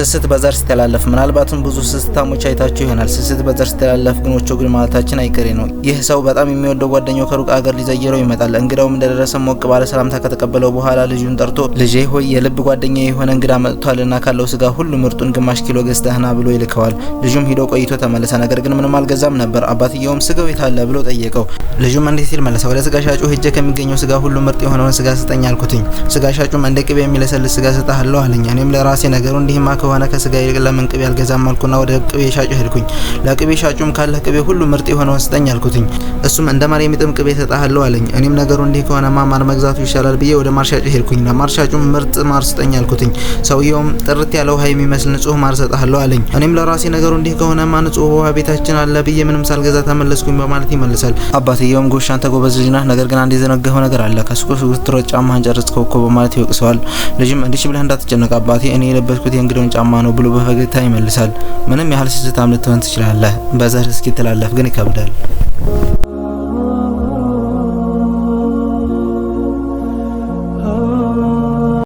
ስስት በዘር ሲተላለፍ። ምናልባትም ብዙ ስስታሞች አይታችሁ ይሆናል። ስስት በዘር ሲተላለፍ ግን ወቾ ግን ማለታችን አይቀሬ ነው። ይህ ሰው በጣም የሚወደው ጓደኛው ከሩቅ አገር ሊዘይረው ይመጣል። እንግዳውም እንደደረሰ ሞቅ ባለ ሰላምታ ከተቀበለው በኋላ ልጁን ጠርቶ ልጄ ሆይ፣ የልብ ጓደኛ የሆነ እንግዳ መጥቷልና ካለው ስጋ ሁሉ ምርጡን ግማሽ ኪሎ ገዝተህና ብሎ ይልከዋል። ልጁም ሂዶ ቆይቶ ተመለሰ። ነገር ግን ምንም አልገዛም ነበር። አባትየውም ስጋው የታለ ብሎ ጠየቀው። ልጁም እንዲህ ሲል መለሰ። ወደ ስጋ ሻጩ ሄጄ ከሚገኘው ስጋ ሁሉ ምርጥ የሆነውን ስጋ ስጠኝ አልኩትኝ። ስጋ ሻጩም እንደ ቅቤ የሚለሰልስ ስጋ እሰጥሃለሁ አለኝ። እኔም ለራሴ ነገሩ እንዲህማ ከሆነ ከስጋ ይልቅ ለምን ቅቤ አልገዛም አልኩና ወደ ቅቤ ሻጩ ሄድኩኝ። ለቅቤ ሻጩም ካለህ ቅቤ ሁሉ ምርጥ የሆነውን ስጠኝ አልኩትኝ። እሱም እንደ ማር የሚጥም ቅቤ እሰጥሃለሁ አለኝ። እኔም ነገሩ እንዲህ ከሆነማ ማር መግዛቱ ይሻላል ብዬ ወደ ማር ሻጩ ሄድኩኝ። ለማር ሻጩም ምርጥ ማር ስጠኝ አልኩትኝ። ሰውየውም ጥርት ያለ ውሃ የሚመስል ንጹህ ማር እሰጥሃለሁ አለኝ። እኔም ለራሴ ነገሩ እንዲህ ከሆነማ ንጹህ ውሃ ቤታችን አለ ብዬ ምንም ሳልገዛ ተመለስኩኝ በማለት ይመልሳል። አባትየውም ጎሽ አንተ ጎበዝ ልጅ ነህ፣ ነገር ግን አንድ የዘነጋኸው ነገር አለ፣ ከሱቁ ስትሮጥ ጫማህን ጨረስከው እኮ በማለት ይወቅሰዋል። ልጅም እንዲህ ብለህ እንዳትጨነቅ አባቴ፣ እኔ የለበስኩት የእንግዳውን ጫማ ነው ብሎ በፈገግታ ይመልሳል። ምንም ያህል ስስታም ልትሆን ትችላለህ፣ በዘር እስኪተላለፍ ግን ይከብዳል።